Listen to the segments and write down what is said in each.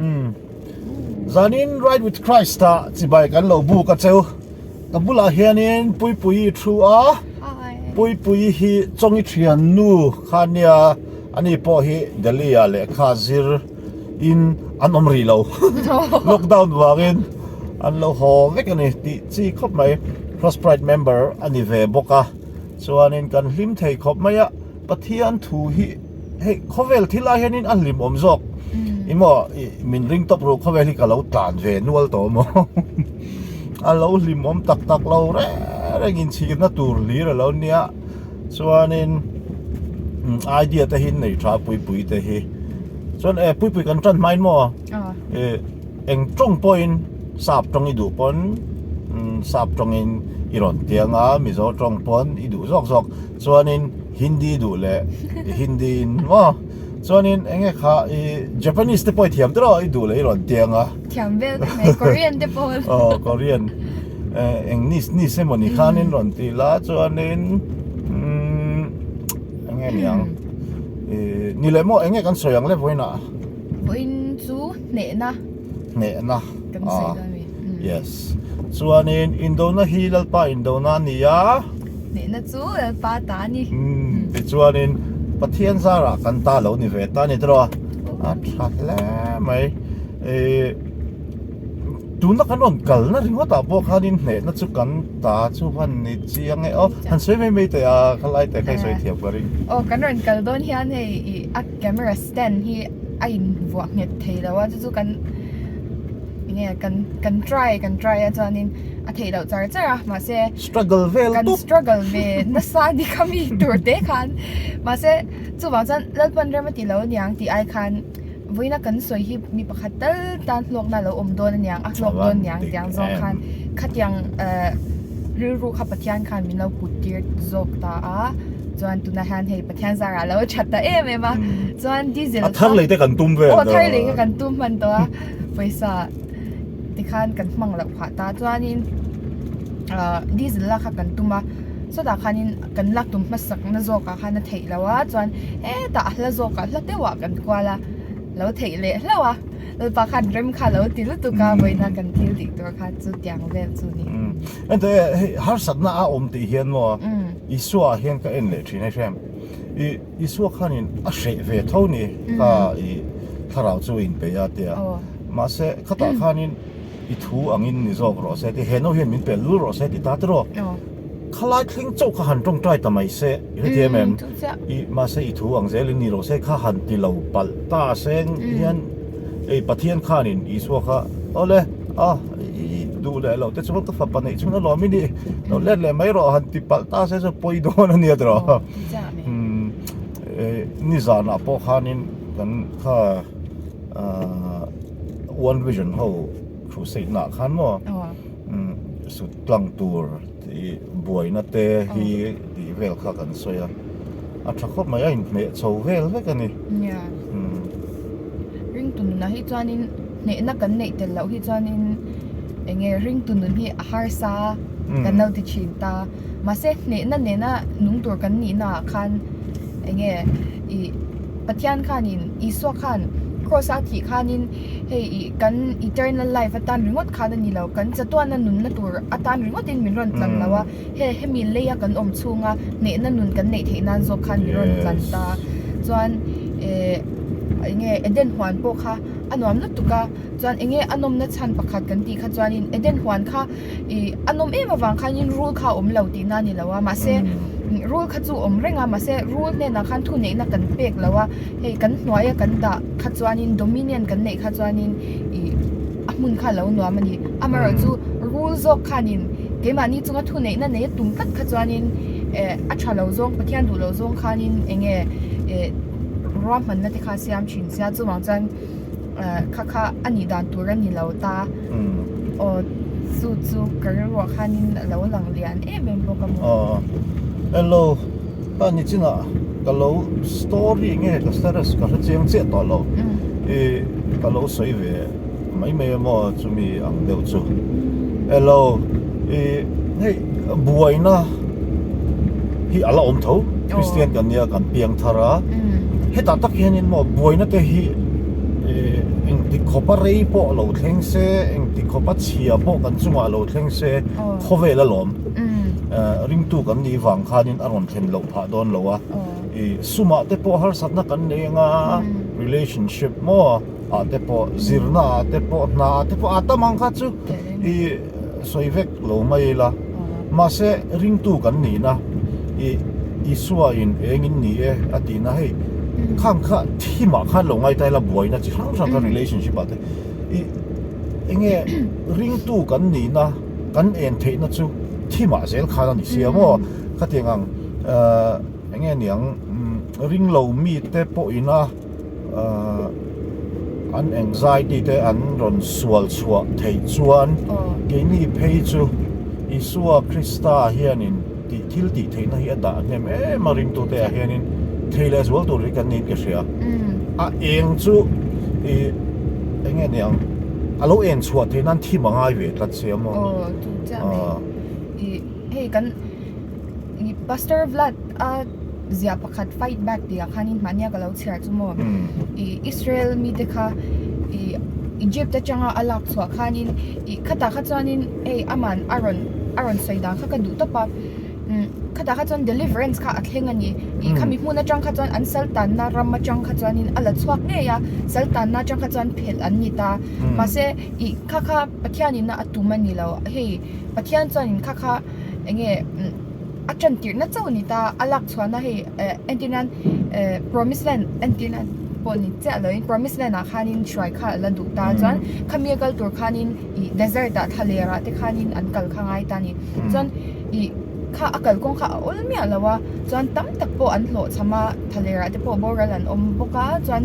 Umm. Zanin Ride with Christ ah chibai kan lo buk a cheu. Ka bulah hianin Puipuii thu a. Puipuii hi Chawngi thian nu kha nia ani pawh hi Delhi ah lehkha zir in an awm rih lo. Lockdown vangin an lo haw vek a ni tih chi khawp mai. Cross Pride member a ni ve bawk a. Chuanin kan hlim thei khawp mai a. Pathian thu hi hei khawvel thil ah hianin a hlim awm zawk i maw i min ring tawp ru khawvel hi ka lo tlan ve nual tawh maw a lo hlim awm tak tak lo reng reng inchhirna tur hlir a lo nia chuanin idea te hi nei tha pui pui te hi chuan e pui pui kan tan hmain maw e Eng tawng pawhin sap tawng i duh pawn sap tawngin i rawn tiang a, Mizo tawng pawn i duh zawk zawk. Chuanin Hindi duh leh Hindi in maw? Chuanin eng nge kha i Japanese te pawh i thiam tiraw i duh leh i rawn tiang a. Thiam vel vek mai, Korean te pawh. Aw Korean eng nis nis emawni khanin rawn ti la chuanin umm eng nge niang i ni leh maw eng nge kan sawi ang le vawiinah? Vawiin chu hnehna. Hnehna. Kan sawi dawn mi. Yes. Chuanin indona hi Lalpa indona a ni a. Hnehna chu Lalpa ta a ni. Umm tichuanin Pathian zarah kan ta lo ni ve ta a ni tawh a. A tha hle mai. Ehh tuna kan rawn kalna ringawt ah pawh khanin hnehna chu kan ta chu han ni chiang e aw. Han sawi mai mai teh a khalai teh kha i sawi thiam ka ring. Aw kan rawn kal dawn hian hei ih a camera stand hi a invuah nghet thei lo a chu chu kan enge kan kan try kan try a chuanin a theih loh char char a mahse struggle vel kan struggle ve nasa ni kha mi tur te khan mahse chuvang chuan Lalpan rem a ti lo aniang tih ai khan vawiina kan sawi hi mi pakhat tal tan hlawkna a lo awm dawn aniang a hlawk dawn aniang tiang zawng khan khatiang eh rilru kha Pathian khan min lo put tir zawk ta a chuan tunah hian hei Pathian zarah lo that ta em em a chuan diesel a thar lei te kan tum vel aw thar lei kha kan tum hman tawh a pawisa tikhan kan hmang loh phah ta chuanin ah diesel lak kha kan tum a sawtah khanin kan lak tum hmasak na zawkah khan a theih loh a chuan hetah a hla zawkah hla deuhah kan kual a lo theih leh hlauh a lalpa khan rem kha lo ti lutuk a vawiina kan thil tih tur kha chu tiang vel chu ni. Enteh hei harsatna a awm tih hian maw Isua ah hian ka en leh thin a hrem. I Isua khanin a hreh ve tho ni kha i thlarau chu in pe a tia. Mahse khatah khanin i thu angin ni zawk rawh se ti he no hian min pel lul rawh se ti ta tiraw. Khalai thleng chauh kha han tawngtai ta mai se i hrethiam em? I mahse i thu ang zelin ni rawh se kha han ti lo palh ta seng hian ei Pathian khanin Isua kha awle a i duh leh loh te chuan ka fapa neih chhun alawm i nih lo let leh mai rawh han ti palh ta se chu pawi dawn a nia tiraw umm nizanah pawh khanin kan kha ahh one vision ho crusade naah khan maw umm sut tlang tur tih buaina te hi tih vel kha kan sawi a a tha khawp mai a inhmeh chho vel vek a ni umm. Ringtu nunah hi chuanin hnehna kan neih tel loh hi chuanin eng nge ringtu nun hi a harsa kan lo ti thin ta mahse hnehna nena nung tur kan nihna ah khan eng nge ih Pathian khanin Isua khan cross a thih khanin hei ih kan eternal life atan ringawt khan a ni lo kan chatuana nunna tur atan ringawtin min rawn tlan lo a he hemi leia kan awm chhunga hnehna nun kan neih theih nan zawk khan min rawn tlan ta chuan eh eng nge Eden huan pawh kha a nuam lutuk a chuan eng nge a nawmna chhan pakhat kan tih kha chuanin Eden huan kha ih a nawm em avang khanin rul kha a awm lo tihna a ni lo a mahse rul kha chu a awm reng a mahse rul hnenah khan thuneihna kan pek lo a hei kan hnuaia kan dah kha chuanin dominion kan neih kha chuanin ih a hmun kha a lo nuam a ni amaherawhchu rul zawk khanin keimahni chunga thuneihna nei a tum tlat kha chuanin eh a tha lo zawng Pathian duh lo zawng khanin eng nge eh ruahmanna te kha a siam thin sia chuvang chuan eh kha kha a nih dan tur a ni lo ta aw chu chu ka rilruah khanin a lo lang lian em em bawk a maw. Aw hello ka ni chinah ka lo story nge ka status ka hre chiang chiah tawh lo ih ka lo sawi ve mai mai a maw chumi ang deuh chu hello ih hei buaina hi a la awm tho Kristian kan nia kan piang thar a hetah tak hianin maw buaina te hi ih eng. Engti khawpa rei pawh lo thleng se, engti khawpa chhia pawh kan chungah lo thleng se, khawvel a lawm. Ringtu kan nih vang khanin a rawn thlen loh phah dawn lo a. Sumah te pawh harsatna kan nei anga, relationship maw ah te pawh, zirna ah te pawh, hna ah te pawh a tam ang kha chu i sawi vek lo mai ila. Mahse ringtu kan nihna i Isua in eng in ni e a tihna hei khang kha thimah khan lo ngai ta ila buaina chi hrang hrang kha relationship ah te i enge ringtu kan nihna kan en theihna chu thimah zel khan a ni sia maw khatiang ang ahh enge niang ringlo mite pawhina ahh an anxiety te an rawn sual chhuah theih chuan keini phei chu Isua Krista hianin tih thil tih theihna hi a dah hnem em a ringtute ah hianin thei leh zual tur hi kan niin ka hria. A eng chu ih eng nge niang a lo en chhuah theih nan thim a ngai ve tlat sia maw. Aw chu chiah mai. Ih hei kan ih Pastor Vlad a ziah pakhat fight back tih ah khanin mahnia ka lo chhiar chu maw ih Israel mite kha ih Egypt atanga a lak chhuah khanin ih khatah kha chuanin hei aman a rawn a rawn sawi dan kha ka duh tawp a umm khatah kha chuan deliverance kha a thleng a ni ih khami hmun atang kha chuan an sal tanna ram atang kha chuanin a la chhuak ngei a sal tanna atang kha chuan phelh an ni ta mahse ih kha kha Pathianin a tum a ni lo hei Pathian chuanin kha kha eng nge umm a tan tirhna chauh a ni ta a lak chhuahna hei eh entir nan eh promise land entir nan pawh ni chiah loin promise land ah khanin hruai kha a la duh ta chuan khami a kal tur khanin ih desert ah thlaler ah te khanin an kal kha ngai ta a ni chuan ih kha a kalkawng kha a awl miah lo a chuan tam tak pawh an hlawh chham a thlaler ah te pawh boral an awm bawk a chuan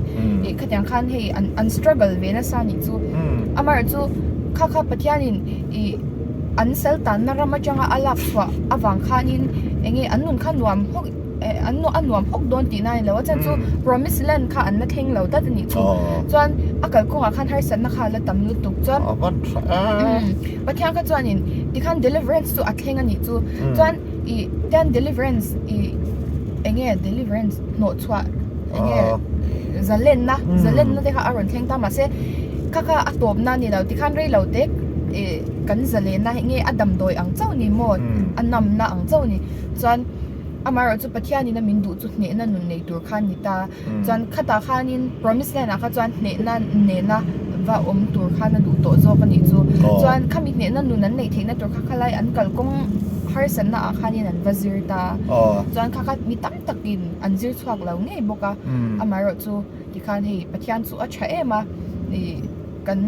ih khatiang khan hei an an struggle ve nasa a nih chu amaherawhchu kha kha Pathianin ih an sal tanna ram atanga a lak chhuah avang khanin eng nge an nun kha nuam hawk eh an a nuam hawk dawn tihna a ni lo a chhan chu promise land kha an la thleng lo tlat a nih chu chuan a kalkawngah khan harsatna kha a la tam lutuk chuan Pathian kha chuanin tikhan deliverance chu a thleng a nih chu chuan ih tian deliverance ih eng nge deliverance hnawh chhuah eng nge zalenna zalenna te kha a rawn thleng ta mahse kha kha a tawpna a ni lo tikhan rei lo te ih kan zalenna hi nge a damdawi ang chauh ni maw a namna ang chauh ni chuan amaherawhchu Pathianin a min duh chu hnehna nun nei tur kha a ni ta chuan khatah khanin promise land ah kha chuan hnehna nena va awm tur khan a duh tawh zawk a nih chu chuan khami hnehna nun an neih theihna tur kha khalai an kalkawng harsatna ah khanin an va zir ta chuan kha kha mi tam takin an zir chhuak lo ngei bawk a amaherawhchu tikhan hei Pathian chu a tha em a ih kan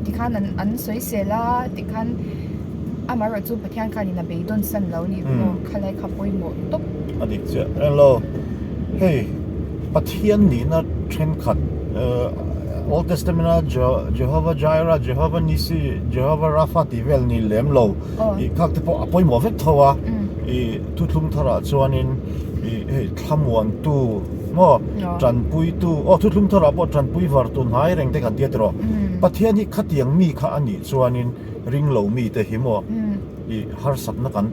tikhan an an sawisel a tikhan amaherawhchu Pathian khanin a beidawn san lo a nih maw khalai kha pawimawh tawp. A dik chiah englo hei Pathian nihna thenkhat Old Testament a Jehovah Jireh, Jehovah Nissi, Jehovah Rapha tih vel ni lem lo ih khak te pawh a pawimawh vek tho a ih thuthlung tharah chuanin ih hei thlamuantu maw tanpuitu aw thuthlung tharah pawh tanpui var tun hnai reng te kan tia tiraw Pathian hi khatiang mi kha a nih chuanin ringlo mite hi maw ih harsatna kan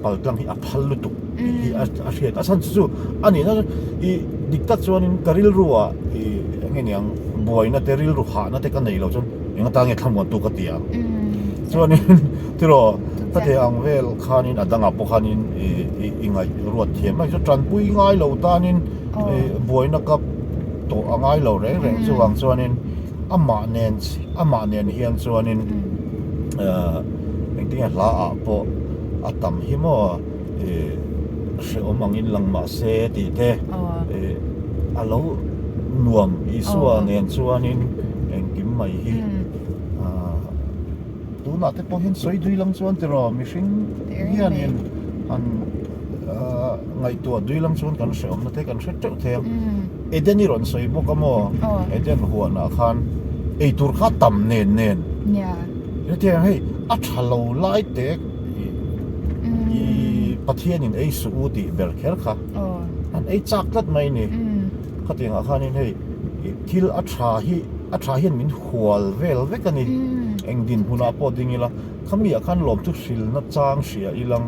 pal tlang hi a phal lutuk tih hi a hriat a chhan chu chu a nihna chu ih dik tak chuanin ka rilru ah ih eng nge niang buaina te rilru hahna te ka nei lo chuan eng atan nge thlamuantu ka ti ang chuanin tiraw ka ti ang vel khanin a dangah pawh khanin ih ih i ngaih ruat thiam mai chu tanpui ngai lo tanin ih buaina ka tawh a ngai lo reng reng chuvang chuanin amah nen amah nen hian chuanin ahh engtin nge hla ah pawh a tam hi maw ih hrehawm angin lang mah se tih te ih a lo nuam Isua nen chuanin engkim mai hi ahh tunah te pawh hian sawi dui lang chuan tiraw mihring hianin han ahh ngaihtuah dui lang chuan kan hrehawmna te kan hre teuh thei a. Eden i rawn sawi bawk a maw? Eden huanah khan eitur kha tam nen nen. Hetiang hei a tha lo lai te i Pathianin ei suh u tih ber kher kha an ei chak tlat mai ni. Khatiangah khanin hei thil a tha hi a tha hian min hual vel vek a ni. Eng dinhmunah pawh ding ila khamiah khan lawmthu hrilna chang hria ilang.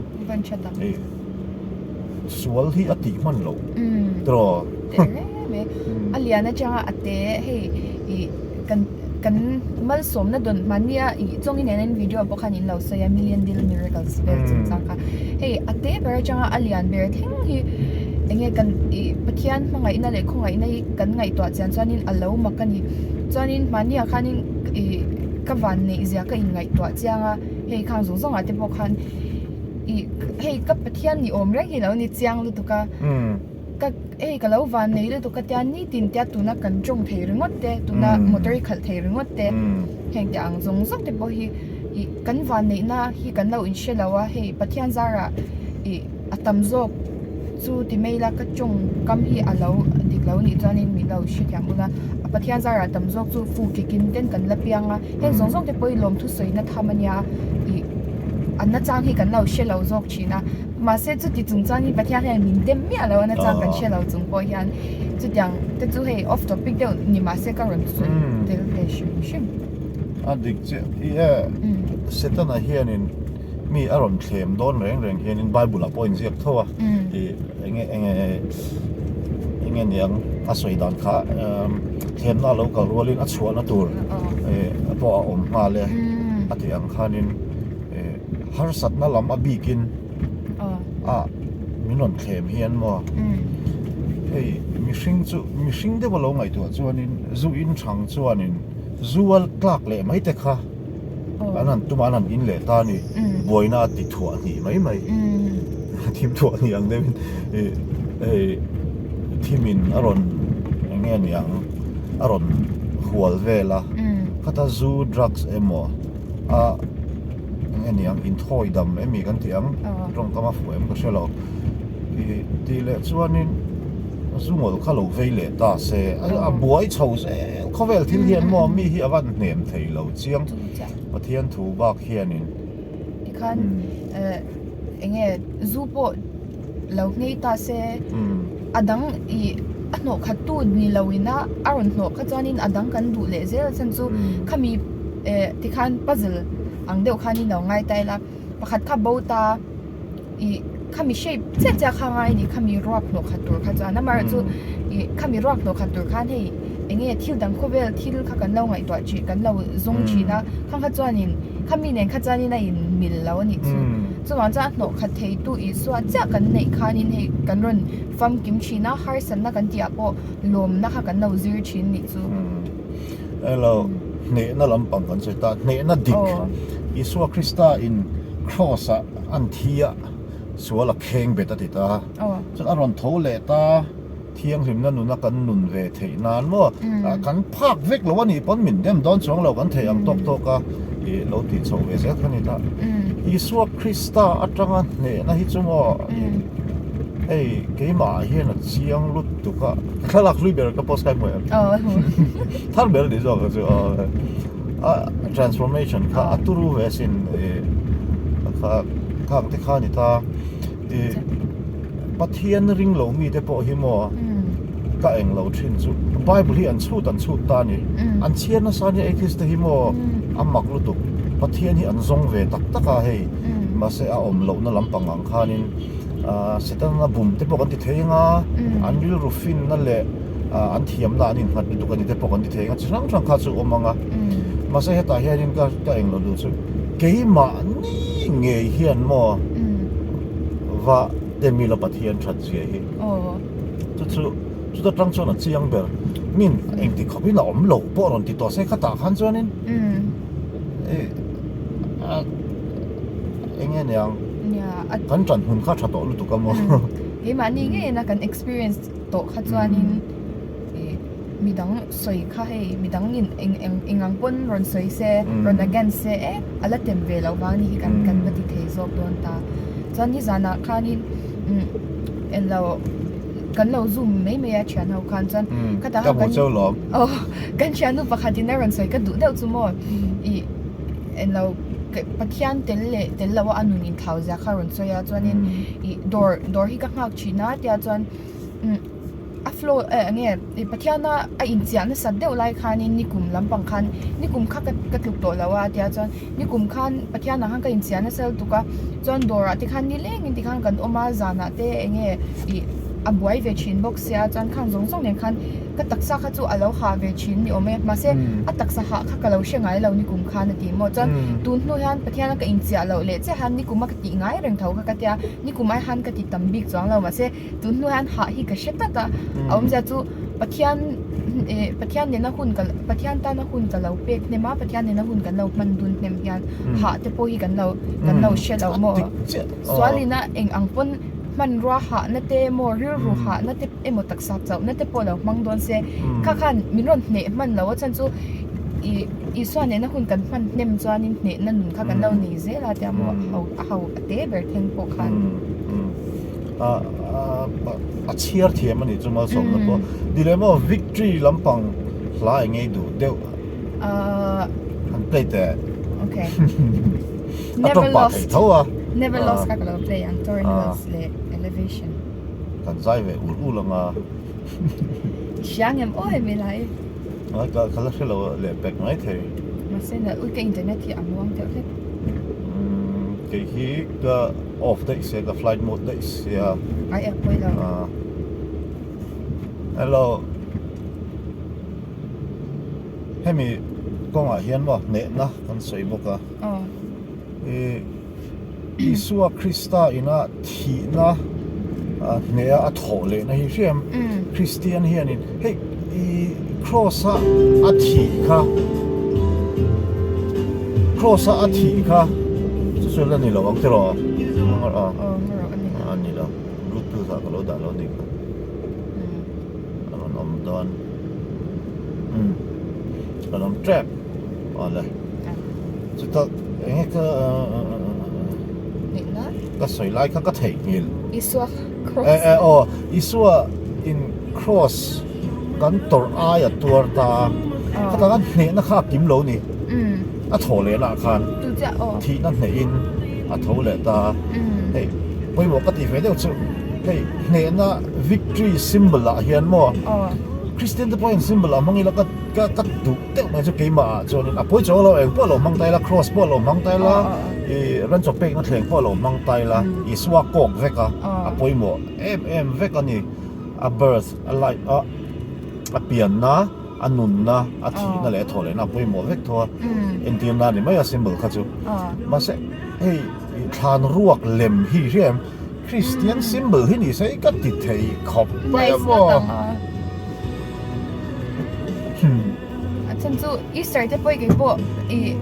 Sual hi a tih hman lo tiraw. Teh reng mai. A lian atanga a te hei ih kan kan malsawmna dawn hmannia ih chawngi nena in video pawh khan in lo sawi a million deal miracles vel chungchang kha hei a te ber atanga a lian ber thleng hi eng nge kan ih Pathian hmangaihna leh khawngaihna hi kan ngaihtuah chian chuanin a lo mak a ni chuanin hmanniah khanin ih ka van neih zia ka inngaihtuah chiang a hei khang zawng zawngah te pawh khan ih hei ka Pathian ni awm reng hi lo ni chiang lutuk a. Ka hei ka lo van nei lutuk ka tia nitin tia tuna kan tawng thei ringawt te tuna motor hi khalh thei ringawt te heng te ang zawng zawng te pawh hi ih kan van neihna hi kan lo inhre lo a hei Pathian zarah ih a tam zawk chu ti mai ila ka tawng kam hi a lo dik lo nih chuanin min lo hrethiam ula Pathian zarah tam zawk chu fu kikin ten kan la piang a heng zawng zawng te pawh hi lawmthu sawina tham ania ih a nachang hi kan lo hre lo zawk thin a. Mahse chuti chung chuan hi Pathian hian min dem miah lo a nachang kan hre lo chung pawh hian chutiang te chu hei off topic deuh ni mahse ka rawn sawi tel ve hrim hrim. A dik chiah i e Setana hianin mi a rawn thlem dawn reng reng hianin Bible ah pawh a inziak tho a i enge enge enge niang a sawi dan kha thlemna a lo kal rualin a chhuahna tur pawh a awm nghal e a tih ang khanin Harsatna lam a bikin a min rawn thlem hian maw hei mihring chu mihring deuh a lo ngaihtuah chuanin zu in chang chuanin zu a tlak leh mai te kha an han tum a an han in leh ta a ni buaina a ti thuah hnih mai mai thim thuah hnih ang deuhin ih hei thimin a rawn eng nge niang a rawn hual vel a khata zu drugs emaw a eng nge niang inthawi dam emi kan tih ang tawngkam a fuh em ka hre lo ih tih leh chuanin zungawlh kha lo vei leh ta se a buai chho zel khawvel thil hian maw mi hi a van hnem thei lo chiang Pathian thu bak hianin tikhan eh eng nge zu pawh lo nghei ta se a dang ih a hnawh khat tu ni lo ina a rawn hnawh kha chuanin a dang kan duh leh zel a chhan chu khami eh tikhan puzzle ang deuh khan in lo ngai ta ila pakhat kha bo ta ih khami shape chiah chiah kha ngai a ni khami ruak hnawh khat tur kha chuan amaherawhchu ih khami ruak hnawh khat tur khan hei eng nge thil dang khawvel thil kha kan lo ngaihtuah thin kan lo zawng thin a khang kha chuanin khami nen kha chuanin a in mil lo a nih chu. Chuvang chuan a hnawh khat theitu Isua chiah kan neih khanin hei kan rawn famkim thin a, harsatna kan tihah pawh lawmna kha kan lo zir thin nih chu. Hello, hnehna lampang kan sawi ta, hnehna dik Isua Krista in Kraws ah an thi a, sual a kheng bet a ti ta, chuan a rawn tho leh ta. Thianghlimna nuna kan nun ve theih nan maw kan phak vek lo a nih pawn min dem dawn chuang lo kan theih ang tawk tawk a ih lo tih chhoh ve zel kha ni ta. Isua Krista atanga hnehna hi chu maw ih hei keimah ah hian a chiang lutuk a thlalak hlui ber ka post kai hmu em thar ber a ni zawk ang chu a transformation kha a turu ve asin ih kha khang te kha a ni ta ih. Pathian ring lo mite pawh hi maw ka eng lo thin chu Bible hi an chhut an chhut ta a ni. An chhiar nasa nia atheist te hi maw a mak lutuk. Pathian hi an zawng ve tak tak a hei mahse a awm lohna lampang ang khanin Setana bum te pawh kan ti thei anga an rilru finna leh an thiamna an innghat lutuk a ni te pawh kan ti thei anga chi hrang hrang kha chu awm anga mahse hetah hianin ka ka eng lo duh chu keimahni ngei hian maw Va Emil a Pathian that zia hi chu chu chuta tang chuan a chiang ber min engti khawp in a awm lo pawh a rawn ti tawh se khatah khan chuanin eng nge niang kan tan hmun kha tha tawh lutuk a maw keimahni ngei ina kan experience tawh kha chuanin midang sawi kha hei midang in eng eng eng ang pawn rawn sawi se rawn against se e a la tem ve loh vang ni hi kan kan va ti thei zawk dawn ta chuan nizanah khanin umm englo kan lo zoom mai mai a thian ho khan chuan khatah khan kan aw kan thiannu pakhat in a rawn sawi ka duh deuh chu maw ih englo Pathian tel leh tel loh a a nun inthlau zia kha a rawn sawi a chuanin ih dawr dawr hi ka nghak thin a tia chuan umm. a flow eh eng nge ih Pathiana a inchiah nasat deuh lai khanin nikum lampang khan nikum kha ka ka tluk tawh lo a tia chuan nikum khan Pathianah khan ka inchiah nasa lutuk a chuan dawrah te khan nilengin ti khan kan awm a zanah te eng nge ih a buai ve thin bawk sia chuan khang zawng zawng nen khan. Ka taksa kha chu a lo hah ve thin ni awm e, mahse a taksa hah kha ka lo hre ngai lo nikum khan a ti maw? Chuan tun hnu hian Pathiana ka inchiah loh leh chiah hian nikuma ka tih ngai reng tho kha ka tia, nikum ai han ka ti tam bik chuang lo mahse tun hnu hian hah hi ka hre tlat a, a awmzia chu Pathian eh Pathian nena hun ka Pathian tana hun ka lo pek hnem a, Pathian nena hun kan lo hman dun hnem hian hah te pawh hi kan lo kan lo hre lo maw? Sualina eng ang pawn hmanrua hahna te maw rilru hahna te emaw taksa chauhna te pawh lo hmang dawn se kha khan min rawn hneh hman lo a chhan chu ih Isua nena hun kan hman hnem chuanin hnehna nun kha kan lo nei zel a tia maw ho a ho a te ber thleng pawh khan. A chhiar thiam a nih chu malsawmna pawh dilemma of victory lampang hla eng ngei duh deuh han play teh. Okay. A tawng pah thei tho a. Never lost kha ka lo play ang Torrent Hills leh Elevation. Kan zai ve ul ul ang a. I hria ngem aw hemi lai. Ai ka ka la hre lo leh pek mai thei. Mahse na ui ka internet hi a muang deuh hlek. Umm kei hi ka off daih sia ka flight mode daih sia. Ai a pawi lo. Hello. Hemi kawngah hian maw hnehna kan sawi bawk a. Aw. I Isua Krista ina thihna hneha a thawh lehna hi hriam Kristian hianin hei i cross a a thih kha cross a a thih kha chu chu la ni lo ang tiraw a ni lo bluetooth ah ka lo dah lo ni kha a rawn awm dawn a rawn awm tep awle. Chuta enge ka ka sawi lai kha ka theihnghilh. Isua cross. Eh eh aw Isua in cross kan tawrh ai a tuar ta a. Khata khan hnehna kha a kim lo ni. A tho leh lah khan thihna hnehin a tho leh ta a. Hei pawimawh ka tih ve deuh chu hei hnehna victory symbol ah hian maw Christian te pawhin symbol ah hmang ila ka ka duh deuh mai chu keimah ah chuanin a pawi chuang lo eng pawh a lo hmang ta ila cross pawh a lo hmang ta ila ih ran chaw pekna thleng pawh a lo hmang ta ila Isua kawk vek a a pawimawh em em vek a ni a birth a life a a pianna a nunna a thihna leh a thawh lehna a pawimawh vek tho a entirna a ni mai a symbol kha chu mahse hei thlan ruak lem hi hria em Christian symbol hi ni se ka ti thei khawp mai a maw. A chhan chu Easter te pawh kei pawh ih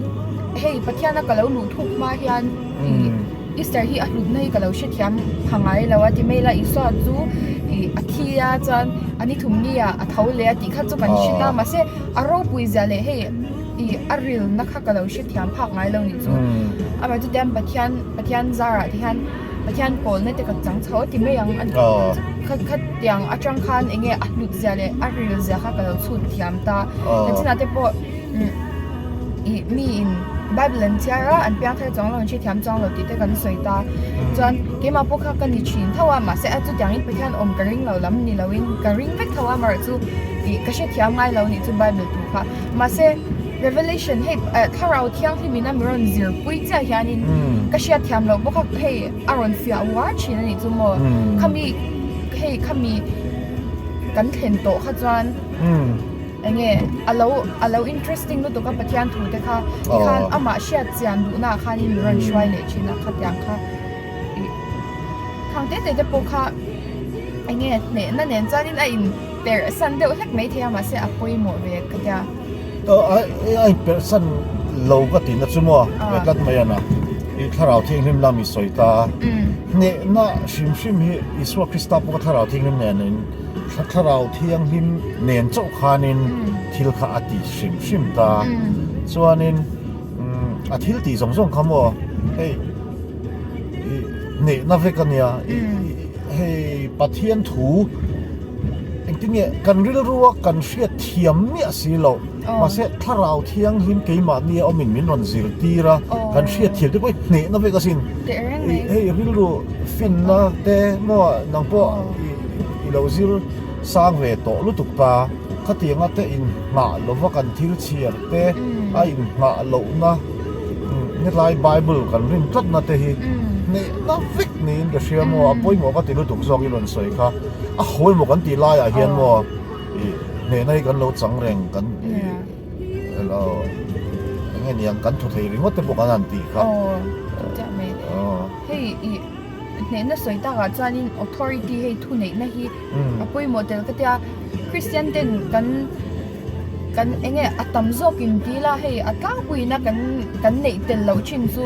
hei Pathian a ka lo luh thuk hma hian ih Easter hi a hlutna hi ka lo hrethiam pha ngai lo a ti mai ila Isua chu ih a thi a chuan a ni thum ni ah a tho leh a tih kha chu kan hre ta mahse a ropui zia leh hei ih a rilna kha ka lo hrethiam phak ngai lo nih chu amah chu tian Pathian Pathian zarah te hian. Pathian pawlna te ka chang chho a ti mai ang a kha khatiang atang khan eng nge a hlut zia leh a ril zia kha ka lo chhut thiam ta a chinah te pawh ih miin bible an chhiar a an piang thar chuang lo an hrethiam chuang lo tih te kan sawi ta chuan keimah pawh kha ka ni thin tho a mahse a chutiangin Pathian awm ka ring lo lam ni loin ka ring vek tho a amaherawhchu ih ka hrethiam ngai lo nih chu bible thu kha mahse. Revelation hei thlarau thianghlim in a mi rawn zir pui chiah hianin ka hriat thiam loh bawk a hei a rawn fiah uar thin a nih chu maw khami hei khami kan thlen tawh kha chuan enge a lo a lo interesting lutuk a Pathian thu te kha tikhan amah hriat chian duhna ah khanin mi rawn hruai leh thin a khatiang kha ih khang te te te pawh kha enge hnehna nen chuanin a in perh san deuh hlek maithei a mahse a pawimawh ve ka tia. A inperh san lo ka tihna chu maw ve tlat mai a na. I thlarau thianghlim lam i sawi ta a. Hnehna hrim hrim hi Isua Krista pawh kha thlarau thianghlim nen in thlarau thianghlim nen chauh khanin thil kha a ti hrim hrim ta. Chuanin a thil tih zawng zawng kha maw hei hnehna vek a nia. Hei Pathian thu. Engtin nge kan rilrua kan hriat thiam miah si loh. Mahse thlarau thianghlim keimahni a awmin min rawn zirtir a, kan hriat thiam te pawh hi hnehna vek asin. Hei rilru finna te maw nang pawh i lo zir sang ve tawh lutuk ta. Khatianga te inghah lova kan thil chhiar te a inghah lohna hetlai Bible kan rin tlatna te hi hnehna vek niin ka hria maw a pawimawh ka ti lutuk zawk i rawn sawi kha. A hawi maw kan tih laiah hian maw ih. Hnehna hi kan lo chang reng kan elo eng nge niang kan thaw thei ringawt te pawh kan han tih kha. Aw chiah mai. Hei i hnehna sawi takah chuanin authority hei thuneihna hi a pawimawh tel ka tia Christian ten kan kan eng nge a tam zawk in ti ila hei a tlangpuiin a kan kan neih tel loh thin chu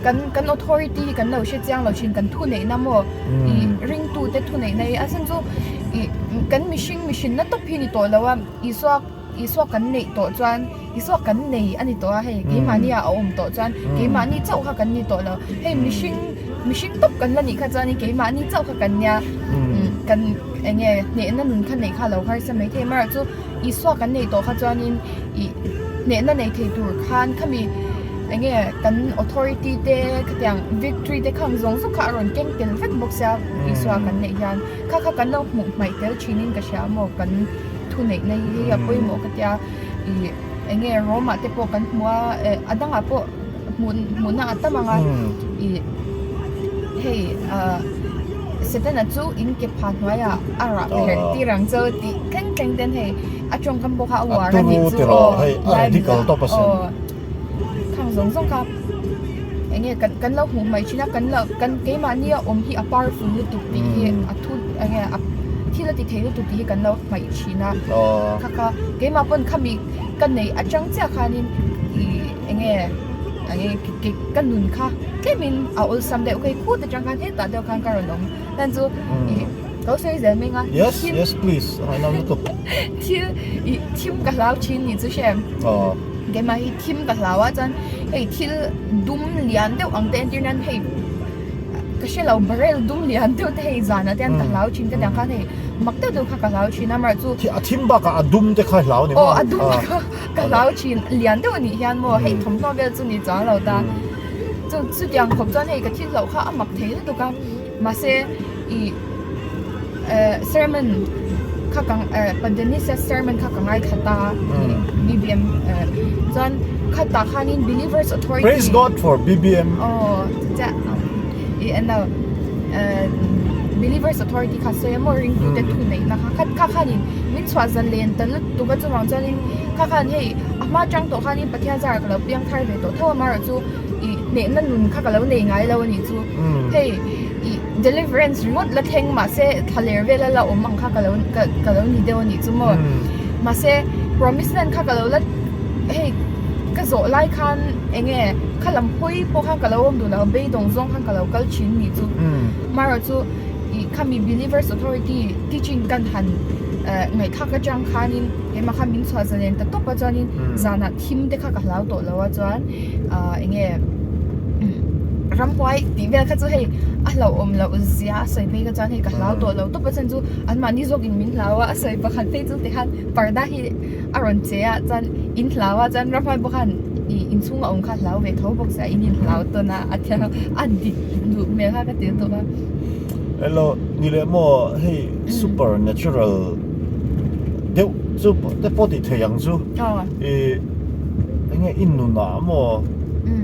kan kan authority hi kan lo hre chiang lo thin kan thuneihna maw ih ringtu te thuneihna hi a chhan chu ih kan mihring mihrinna tawp hi ni tawh lo a Isua Isua kan neih tawh chuan Isua kan nei a ni tawh a hei keimahni ah a awm tawh chuan keimahni chauh kha kan ni tawh lo hei mihring mihring tawp kan la nih kha chuan keimahni chauh kha kan nia kan eng nge hnehna nun kha neih kha a lo harsa maithei amaherawhchu Isua kan neih tawh kha chuanin ih hnehna nei thei tur khan khami eng nge kan authority te khatiang victory te khang zawng zawng kha a rawn keng tel vek bawk sia Isua kan neih hian kha kha kan lo hmuh hmaih tel thinin ka hria maw kan thuneih na hi a pawimawh ka tia ih eng nge Rome ah te pawh kan hmu a eh a dangah pawh hmuh hmuhna a tam ang a ih hei ah Setana chu in ke pha hnuaiah a rah pherh tir ang chu tih thleng thleng ten hei a tawngkam pawh kha a uar a nih chu aw Bible ah aw khang zawng zawng kha eng nge kan kan lo hmuh hmaih thin a kan lo kan keimahni a awm hi a powerful lutuk tih hi a thu eng nge a thil a ti thei lutuk tih hi kan lo hmaih thin a kha kha keimah pawn khami ka neih atang chiah khanin ih eng nge eng nge ke ka nun kha tlemin a awlsam deuh ka khut atang khan hetah deuh khan ka rawn awm hlan chu ih ka lo sawi zel mai ang a Yes yes please a ngaihnawm lutuk thil ih thim ka hlau thin ni chu hre keimah hi thim ka hlau a chuan hei thil dum lian deuh ang te entir nan hei ka hre lo barrel dum lian deuh te hei zanah te hian ka hlau thin ka tiang khan hei mak deuh deuh kha ka hlau thin a amaherawhchu a thim bakah a dum te kha i hlau a ni maw aw a dum te kha Ka hlau thin, lian deuh anih hian maw hei thawmhnaw vel chu ni chuang lo ta. Chu chutiang khawp chuan hei ka thil hlauh kha a mak thei lutuk a, mahse ih eh sermon kha ka eh pa Dennis-a sermon kha ka ngaithla ta ih BBM eh chuan khatah khanin Believers Authority Praise God for BBM. Aw chiah ih en lo eh Believers Authority kha sawi a maw ringtute thu neihna kha kha khanin min chhuah zan len ta lutuk a chuvang chuanin Kha khan hei a hma tang tawh khanin Pathian zarah ka lo piang thar ve tawh tho a amaherawhchu ih hnehna nun kha ka lo nei ngai lo a nih chu. Hei ih deliverance ringawt la thleng mahse thla ler vela la awm ang kha ka lo ka ka lo ni deuh a nih chu maw. Mahse promise land kha ka lo la hei ka zawh lai khan eng nge kha lam hawi pawh khan ka lo awm duh lo beidawng zawng khan ka lo kal thin a nih chu. Amaherawhchu ih khami believers authority teaching kan han eh ngaihthlak atang khanin Keimah kha min chhuah zalen ta tawp a chuanin zanah thim te kha ka hlau tawh lo a chuan ah eng nge ramhuai tih vel kha chu hei a hlauhawm loh zia a sawi phei kha chuan hei ka hlau tawh lo tawp a chhan chu anmahni zawkin min hlau a a sawi pakhat phei chu tikhan parda hi a rawn che a chuan in hlau a chuan ramhuai pawh khan ih inchhung a awm kha a hlau ve tho bawk sia in inhlau tawn a a thiang a dik duh hmel kha ka ti lutuk a. Hello ni leh maw hei super natural. deuh chu te pawh tih theih ang chu ih eng nge i nunah maw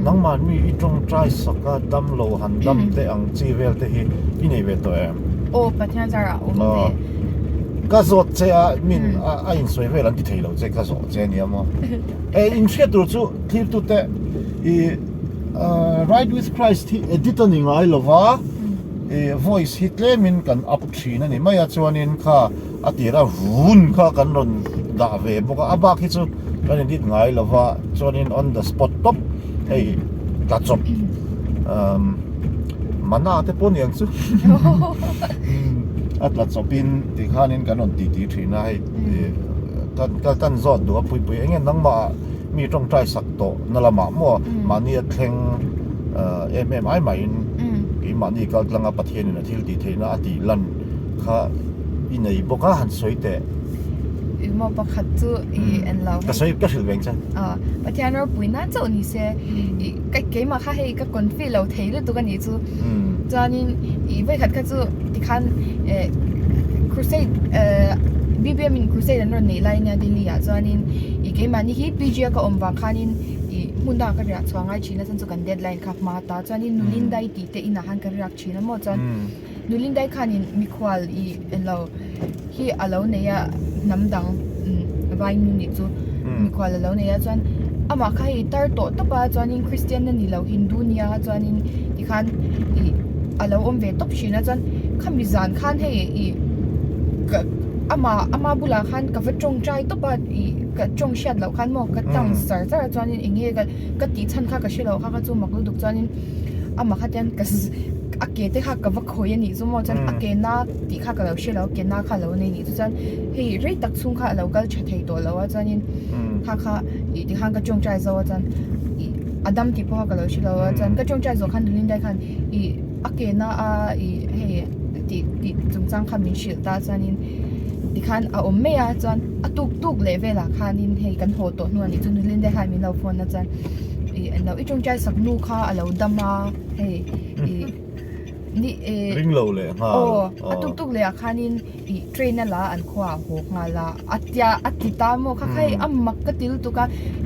nangmah mi i tawngtai sak a dam lo han dam te ang chi vel te hi i nei ve tawh em? Aw Pathian zarah awm ve. Ka zawt che a min a insawi vel an ti thei lo che ka zawh che ania maw. E inhriat tur chu thirtute ih Ride with Christ hi edit a ni ngai lova. Ih voice hi tlemin kan up thin a ni mai a chuanin kha a tira vun kha kan rawn dah ve bawk a a bak hi chu kan edit ngai lo va chuanin on the spot tawp hei tla chawp umm mana te pawh niang chu a tla chawpin tikhanin kan rawn titi thin a hei ih kan kan zawt duh a pui pui eng nge nangmah mi tawngtai sak tawh na lamah maw mahni a thleng em em ai maiin keimahni kal tlanga Pathianin a thil tih theihna a tih lan kha i nei bawk a han sawi teh. I maw pakhat chu i en lo Ka sawi ka hrilh veng che. Pathian ropui nan chauh ni se i keimah kha hei ka confi lo thei lutuk a nih chu. Chuanin i vawikhat kha chu tikhan crusade BBM in crusade an rawn neih lai ania Delhi ah chuanin i keimahni hi PG a ka awm vang khanin i hmun dangah ka riah chhuah ngai thin a chuan chu kan deadline kha hma ta chuanin Nulindai tih te inah khan ka riak thin a maw chuan Nulindai khanin mikhual i englo hi a lo nei a hnam dang. Vainu nih chu mikhual a lo nei a chuan amah kha hei tar tawh tawp a chuanin Christian a ni lo Hindu nia chuanin tikhan ih a lo awm ve tawp thin a chuan khami zan khan hei ih ka amah ama bulah khan ka va tawngtai tawp a ih ka tawng hriat loh khan maw ka tang sar sar a chuanin eng nge ka ka tih chhan kha ka hre loh kha kha chu mak lutuk chuanin amah kha tian ka a ke te kha ka va khawi a nih chu maw chuan a ke na tih kha ka lo hre lo a ke na kha a lo nei a nih chu chuan hei rei tak chhung kha a lo kal tha thei tawh lo a chuanin kha kha ih tikhan ka tawngtai zo a chuan ih a dam tih pawh kha ka lo hre lo a chuan ka tawngtai zawh khan Lulindai khan ih a ke na a ih hei tih tih chungchang kha min hrilh ta chuanin tikhan a awm mai a chuan a tuk tuk leh velah khanin hei kan haw tawh hnu a nih chu Lulindai khan min lo phone a chuan ih an lo i tawngtai sak nu kha a lo dam a hei ih ni eh Ring lo leh nghal. Aw a tuk tuk leh ah khanin ih train a la an khua ah haw nghal a a tia a ti ta maw kha kha hei a mak ka ti lutuk a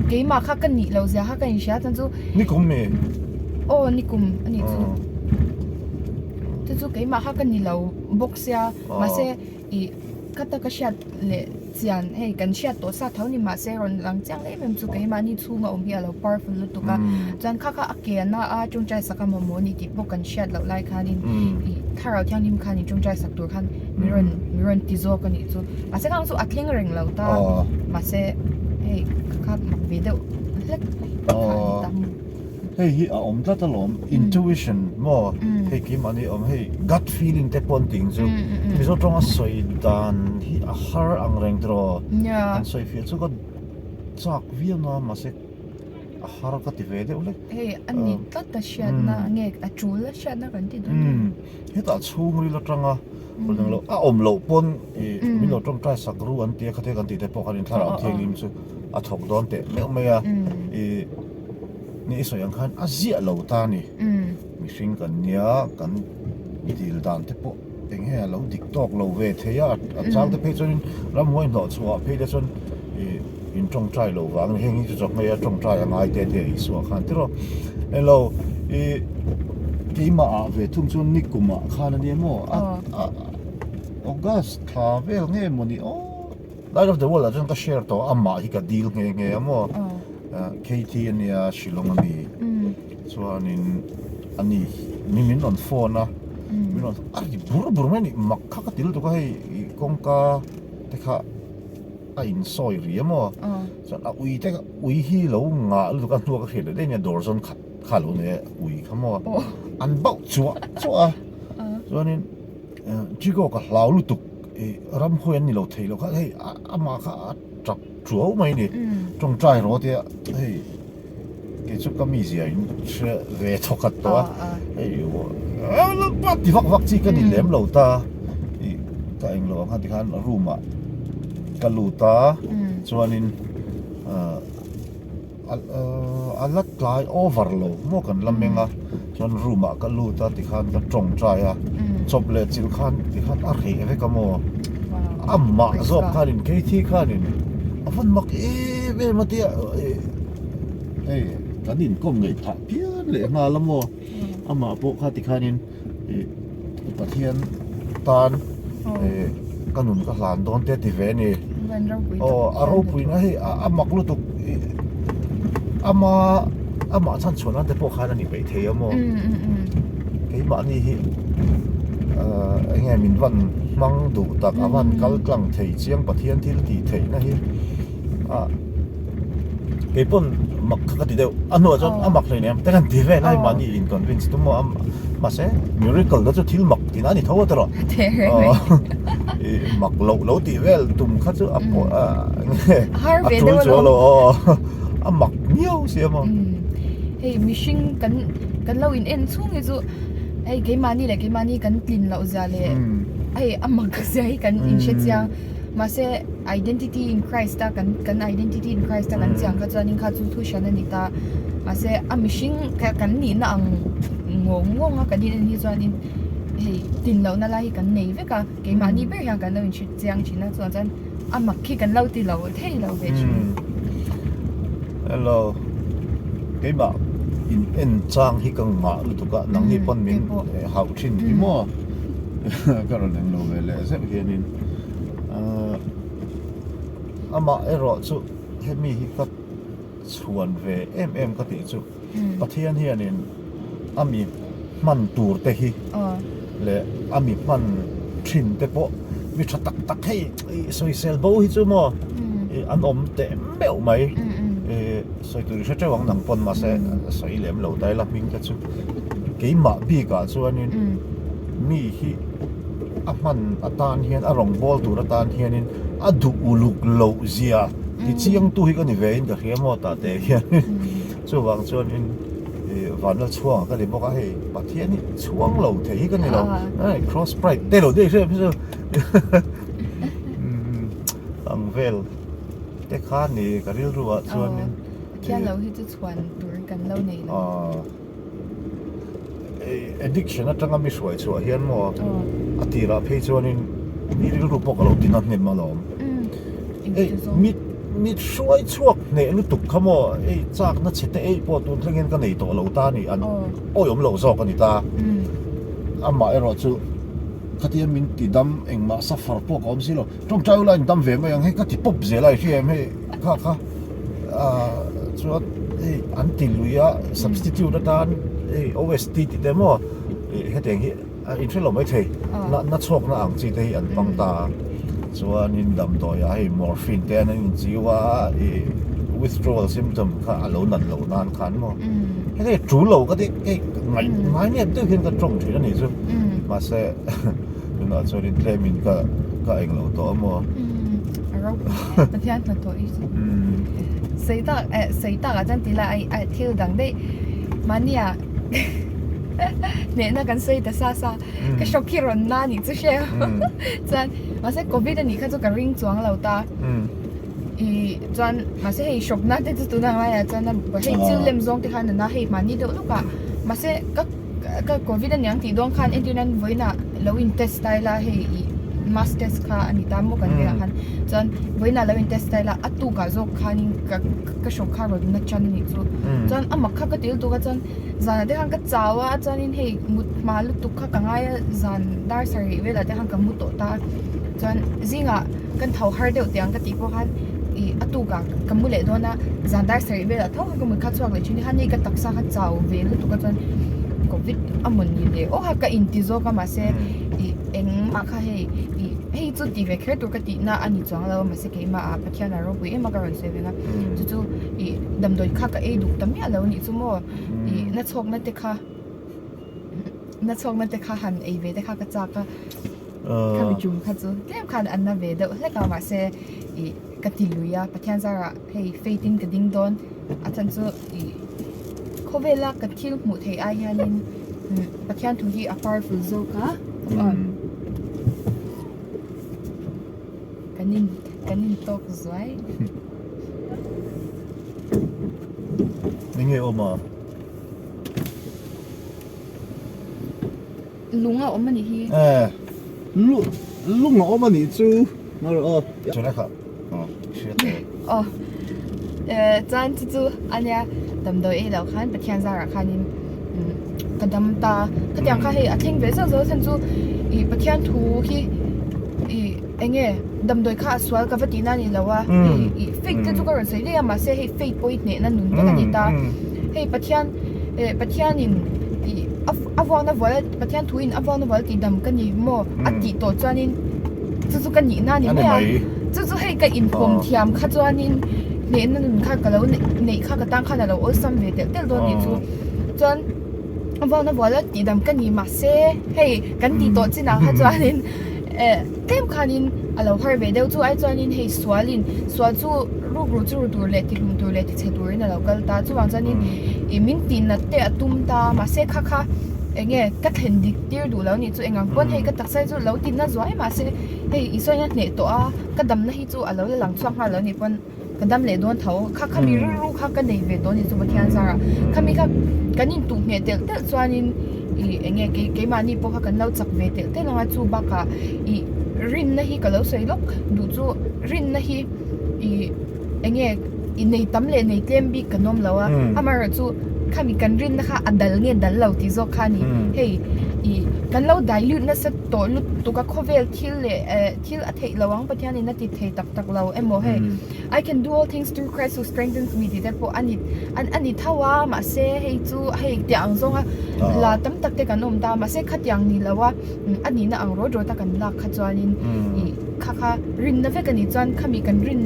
keimah kha ka nih loh zia kha ka inhria chuan chu Nikum mi? Aw nikum a nih chu. Chu chu keimah kha ka ni lo bawk sia mahse ih ka taka hriat leh chian hei kan hriat tawh sa tho ni mahse rawn lang chiang em em chu keimahni chhunga awm hi a lo powerful lutuk a chuan kha kha a ke a na a tawngtai sak a mamawh a ni tih pawh kan hriat loh lai khanin ih thlarau thianghlim khanin tawngtai sak tur khan min rawn min rawn ti zawk a nih chu mahse khang chu a thleng reng lo ta mahse hei kha kha mak ve deuh hlek kha a ni ta. Hei hi a awm tlat alawm, intuition maw hei keimahni awm hei gut feeling te pawh an tih ang chu Mizo tawnga sawi dan hi a har ang reng tiraw an sawi fiah chu ka chak viau na mahse a har ka ti ve deuh hlek. Hei a ni tlat a hriatna nge a tul a hriatna kan ti dawn em? Hetah chhungril atanga a awm loh pawn ih min lo tawngtai sak ru an tia khatia kan tih te pawh khan inthlarau thianghlim chu a thawk dawn teh meuh mai a ih. Ni i sawi ang khan a ziah lo ta a ni. Mihring kan nia, kan dil dan te pawh eng nge a lo dik tawk lo ve thei a, a chang te phei chuanin ramhuai hnawh chhuah phei te chuan ih in tawngtai lo vang a ni. Heng hi chu chawhmei a tawngtai a ngai te te Isua khan tiraw. Englo ih keimah ah ve thung chuan nikum ah khan a nia maw a August thla vel nge mawni aw. Light of the world ah chuan ka share tawh a, amah hi ka deal nghe nghe a maw. Katie a nia Shillong a mi chuanin a ni mi min rawn phone a min rawn a ri bur bur mai a ni mak kha ka ti lutuk a hei ih kawngka te kha a insawi ri a maw chuan a ui te kha ui hi lo ngah lutuk a hnuah ka hriat leh daih nia dawr zawn khat kha a lo nei a ui kha maw an bauh chuah chuah a chuanin. Chico ka hlau lutuk ih ramhuai an ni lo thei lo kha hei amah kha a tap tuau mai a ni tawngtai rawh tia hei kei chu ka mizia in hre ve thawkhat tawh a hei ti vak vak chi ka ni lem lo ta ih ka englo ang kha tikhan room ah ka lut a chuanin ah. A la tlai over lo maw kan la meng a chuan room ah ka lut a tikhan ka tawngtai a chawp leh chilh khan tikhan a reh vek a maw amah zawk khanin Kethi khanin a vawn mak em em a tia hei kan inkawm ngaih phah phian leh nghal a maw amah pawh kha tikhanin ih Pathian tan ih ka nun ka hlan dawn te a ti ve a ni. Aw a ropui na hei a mak lutuk ih ama amah chhan chhuah nan te pawh khan a ni peih thei a maw keimahni hi ah eng nge min van hmang duh tak a van kal tlang thei chiang Pathian thil tih theih na hi ah Kei pawn mak kha ka ti deuh a hnuah chuan a mak hleinem te kan ti vel a mahni in convince tum maw a mahse miracle te chu thil mak tihna a ni tho a tawh ih mak loh lo tih vel tum kha chu a pawh a a tul chuang lo aw a mak miau sia maw. Hei mihring kan kan lo in en chhung hi chu hei keimahni leh keimahni kan tlin loh zia leh hei a mak zia hi kan inhre chiang. Mahse identity in Christ a kan kan identity in Christ a kan chiang kha chuanin kha chu thu hran a ni ta. Mahse a mihring kha kan nihna ang ngawng ngawng a kan in en hi chuanin hei tin lohna lai hi kan nei vek a. Keimahni ber hian kan lo inhre chiang thin a chuvang chuan a mak khi kan lo ti lo thei lo ve thin. Hello keimah in en chang hi ka ngah lutuk a nang hi pawn min hauh thin hi maw ka rawn englo ve leh zeuh hianin. Amah erawh chu hemi hi ka chhuan ve em em ka tih chu Pathian hianin a mi hman tur te hi leh a mi hman thin te pawh mi tha tak tak hei sawisel bo hi chu maw an awm teh meuh mai sawi tur i hre teuh ang nang pawn mahse sawi lem lo ta ila hming te chu keimah bikah chuanin mi hi a hman atan hian a rawngbâwl tur atan hianin a duh uluk loh zia ti chiangtu hi ka ni ve in ka hria maw tah teh hianin chuvang chuanin ih vanlal chhuangah ka ni bawk a hei Pathian hi chhuang lo thei hi ka ni lo cross pride te lo daih hrep hi chu ang vel te kha ni ka rilru ah chuanin Pathian lo hi chu chhuan tur kan lo nei lo. Addiction atanga mi hruai chhuah hian maw a tirah phei chuanin mi rilru pawh ka lo ti na hnem alawm. Hei mit mit hruai chhuak hneh lutuk kha maw hei chakna chhe te eih pawh tun thlengin ka nei tawh lo ta a ni an awih awm loh zawk a ni ta. Amah erawh chu khatia min ti dam engmah suffer pawh ka awm si lo. Tawngtai ula in dam ve mai ang hei ka ti pawp zel a i hria em hei kha kha ah chuan hei an ti lui a substitute atan hei OST tih te maw ih hetiang hi a in hrelo mai thei na na chhuak na ang chi te hi an hmang ta a chuanin damdawi ah hei morphine te an in chiu a ih withdrawal symptom kha a lo nat loh nan khan maw hei tul lo ka ti hei ngaih ngai nep deuh hian ka tawng thin a nih chu mahse. Tunah chuanin tlemin ka ka eng lo tawh a maw? A ropui e, Pathian hnathawh i chu. Sawi tak eh sawi tak ah chuan ti la ai ai thil dang daih mahnia hnehna kan sawi ta sa sa ka hrawk hi rawn na anih chu hre chuan mahse covid anih kha chu ka ring chuang lo ta ih chuan mahse hei hrawk na te chu tunah laiah chuan hei chil lem zawng te khan a na hei mahni deuh lawk ah mahse ka. Ka covid aniang tih dawn khan entir nan vawiinah lo in test ta ila hei ih mass test kha a ni ta maw kan vengah khan chuan vawiinah lo in test ta ila a tukah zawk khanin ka ka hrawk kha rawn na tan anih chu chuan a mak kha ka ti lutuk a chuan zanah te khan ka chau a chuanin hei mut hma lutuk kha ka ngai a zan dar sarih velah te khan ka mu tawh ta a chuan zingah kan tho har deuh teh ang ka tih pawh khan ih a tukah ka mu leh dawn a zan dar sarih velah tho khan ka mut kha chhuak leh thin a hei ka taksa kha chau ve lutuk a chuan covid a maw ni leh aw kha ka inti zawk a mahse ih engmah kha hei ih hei chu ti ve kher tur ka tih na a ni chuang lo a mahse keimah ah Pathian a ropui em a ka rawn sawi veng a chu chu ih damdawi kha ka ei duh ta miah lo a nih chu maw ih na chhawkna te kha na chhawkna te kha han ei ve te kha ka chak a. Khami tum kha chu tlem khan an na ve deuh hlek a mahse ih ka ti lui a Pathian zarah hei faith in ka ding dawn a chhan chu ih khawvela ka thil hmuh theih ai hianin Pathian thu hi a powerful zawk a kan in kan in tawk zuai. Enge awm a? Lung a awm a nih hi. Eh, lu lung a awm a nih chu. Mar aw. Chuna kha. Aw, hria teh. Aw. Eh, chuan chu chu ania damdawi ei loh khan Pathian zarah khanin ka dam ta. Khatiang kha hei a thleng ve zauh zauh a chhan chu ih Pathian thu hi ih eng nge damdawi kha a sual ka va tihna a ni lo a. Hei ih faith te chu ka rawn sawi daih a mahse hei faith pawh hi hnehna nun vek a ni ta. Hei Pathian eh Pathianin ih a. A vuakna vual a Pathian thu in a vuakna vual tih dam ka ni maw a tih tawh chuanin chu chu ka nihna a ni mai a chu chu hei ka inpawm thiam kha chuanin hnehna nun kha ka lo neih kha ka tan khan a lo awlsam ve telh telh dawn tih chu chuan a vuakna vual a tih dam ka ni mahse hei kan tih tawh chinah kha chuanin eh tlem khanin a lo har ve deuh chu ai chuanin hei sualin sual chu rukru chu ru tur leh tihlum tur leh tichhe turin a lo kal ta chuvang chuanin ih min tih nat te a tum ta mahse kha kha eng nge ka thlen dik tir duh lo nih chu engang pawn hei ka taksa hi chu lo ti na zuai mahse hei Isua hian a hneh tawh a ka damna hi chu a lo la lang chhuak nghal lo nih pawn ka dam leh dawn tho kha khami rilru kha ka nei ve tawh a ni chu Pathian zarah khami kha kan intuh ngheh telh telh chuanin ih eng nge kei keimahni pawh kha kan lo chak ve telh telh ang a chu bakah ih rinna hi ka lo sawi lawk duh chu rinna hi ih eng nge i nei tam leh nei tlem bik kan awm lo a amaherawhchu khami kan rinna kha a dal nge dal lo tih zawk kha a ni hei. I kan lo dilute nasa tawh lutuk a khawvel thil leh eh thil a theih lo ang Pathian in a ti thei tak tak lo emaw hei I can do all things through Christ who strengthens me tih te pawh a ni a ni tho a mahse hei chu hei tiang ang zawnga la tam tak te kan awm ta mahse khatiang ni lo a a nihna ang rawt rawt a kan lak kha chuanin ih kha kha rinna vek a nih chuan khami kan rin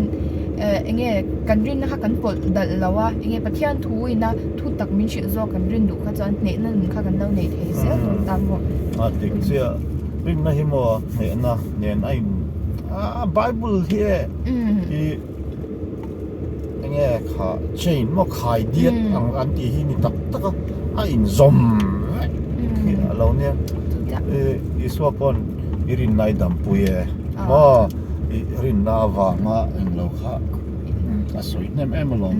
eh eng nge kan rinna kha kan pawlh dalh lo a eng nge Pathian thu ina thu tak min hrilh zawk kan rin duh kha chuan hnehna nun kha kan lo nei thei zel dawn ta maw. A dik chiah rinna hi maw hnehna nen a in a bible hi e i eng nge kha chain maw khai diat ang an tih hi ni tak tak a a inzawm vek hi a lo nia Isua pawn i rinna i dampui e maw i rinna avanga englo kha a sawi hnem em alawm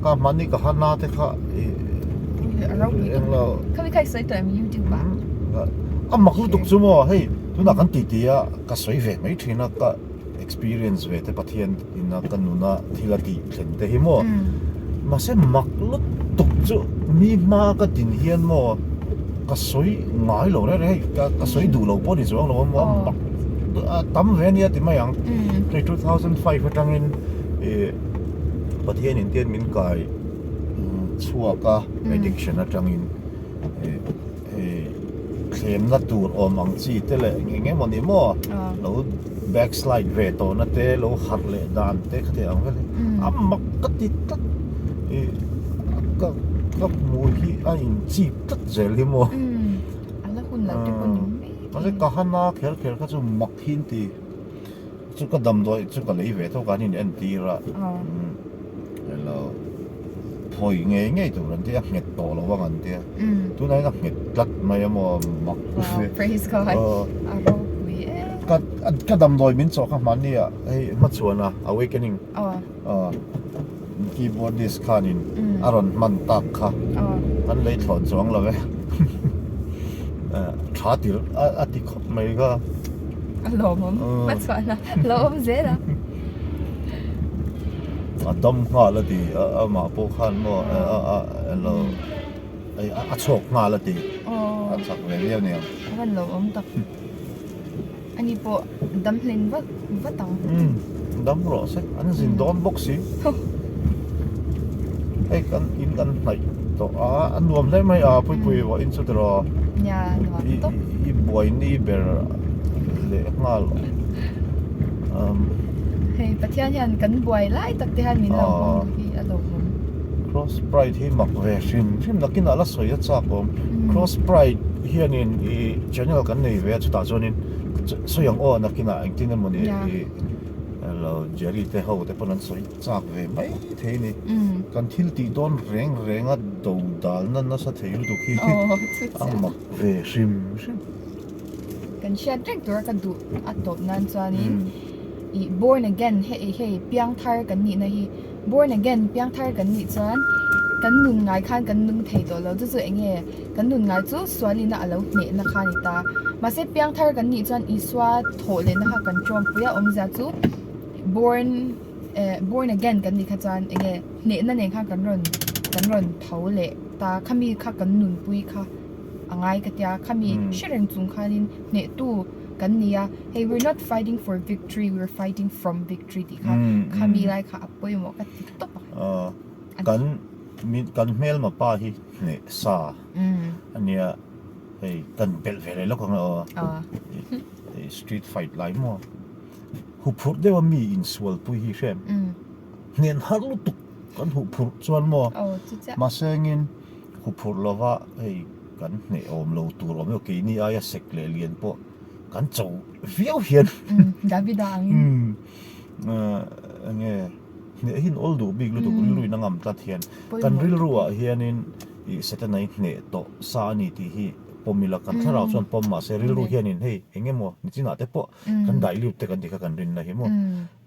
ka hmani ka hana te kha i englo a mak lutuk chu maw hei tunah kan titi a ka sawi ve mai thin a ka experience ve te Pathian ina ka nuna thil a tih thlen te hi maw mahse mak lutuk chu mi hma ka din hian maw ka sawi ngai lo reng reng hei ka ka sawi duh lo pawh ni chuang lo a maw mak a tam ve ania ti mai ang hei 2005 atangin ih Pathian in tian min kai chhuak a addiction atangin ih Hei thlemna tur awm ang chi te leh eng eng emaw ni maw lo backslide ve tawhna te lo harh leh dan te kha tih ang vel hi a mak ka ti tlat ih ka ka hmuh hi a in chip tlat zel hi maw mahse ka hana kher kher kha chu mak hi an ti. Chu ka damdawi chu ka lei ve tawk a an in entir a hello phawi ngei ngei tur an tia nghet tawh lo ang an tia tunah hian a nghet tlat mai a maw mak ka ka damdawi min chawh kha hmanni ah hei hmachhuan a awakening Keyboardist khanin a rawn hman tak kha kan lei thlawn chuang lo e. Tha tir a ti khawp mai kha. A lawmawm hmachhuahna lo awm zel a. A dam nghal a ti amah pawh khan maw a lo a chhawk nghal a ti. A chak ve viau nia. A van lawmawm tak. Ani pawh dam hlen vat vat ang. Umm dam rawh se an zin dawn bawk si. Hei kan in kan hnaih tawh a a nuam hle mai a Puipui vawh in chu tiraw. Nia nuam tawp. I buai ni ber leh nghal umm. Hei Pathian hian kan buai lai tak te hian min lo hmang duh hi a lawmawm. Cross Pride hi mak ve hrim hrim nakinah la sawi a chak awm. Cross Pride hianin i channel kan nei ve a chutah chuanin sawi ang aw nakinah engtin emaw ni i lo Jerry te ho te pawn an sawi chak ve mai thei a ni. Kan thil tih dawn reng reng a do dalna nasa thei lutuk hi a mak ve hrim hrim. Kan hriat reng tura ka duh a tawp nan chuanin i born again hei hei piangthar kan nihna hi Born again, piangthar kan nih chuan kan nun ngai khan kan nung thei tawh lo. Chu chu eng nge? Kan nun ngai chu sualina a lo hnehna kha a ni ta. Mahse piangthar kan nih chuan Isua thawh lehna kha kan tawmpui a, awmzia chu born eh born again kan nih kha chuan eng nge hnehna nen khan kan rawn kan rawn tho leh ta. Khami kha kan nunpui kha a ngai ka tia. Khami hre reng chung khanin hnehtu kan ni a. Hei we're not fighting for victory, we're fighting from victory tih kha khami lai kha a pawimawh ka ti tawp a. Kan kan hmelma pa hi hneh sa a nia hei kan belh ve leh lawk ang e aw street fight lai maw huphurh deuh a mi insualpui hi hrem hnen har lutuk kan huphurh chuan maw mahse engin huphurh lova hei kan hneh awm lo tur awm emaw keini aia sek leh lian pawh kan cho viau hian Davida angin enge hneh hi an awl duh bik lutuk rilru in a ngam tlat hian kan rilru ah hianin ih Setana hi hneh tawh sa a ni tih hi pawm ila kan thlarau chuan pawm mahse rilru hianin hei eng emaw nichinah te pawh kan daih lut te kan tih kha kan rinna hi maw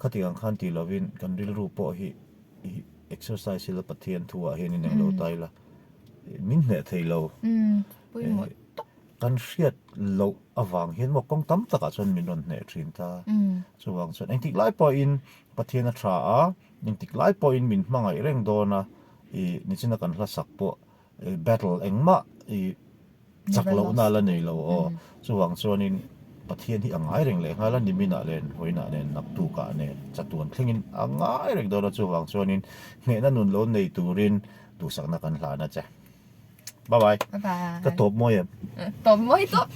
khati ang khan tih lovin kan rilru pawh hi ih exercise ila Pathian thu ah hianin englo ta ila min hneh thei lo. Kan hriat loh avang hian maw kawng tam takah chuan min rawn hneh thin ta. Chuvang chuan engtik lai pawhin Pathian a tha a, engtik lai pawhin min hmangaih reng dawn a, ih nichina kan hla sak pawh battle engmah ih. Chak lohna la nei lo aw. Chuvang chuanin Pathian hi a ngai reng leh nghal a, niminah len, vawiinah nen, naktukah nen, chatuan thlengin a ngai reng dawn a, chuvang chuanin hnehna nun lo nei turin duhsakna kan hlan a che. Bye bye. Bye bye. Ka tawp mawi em? Tawp mawi tawp.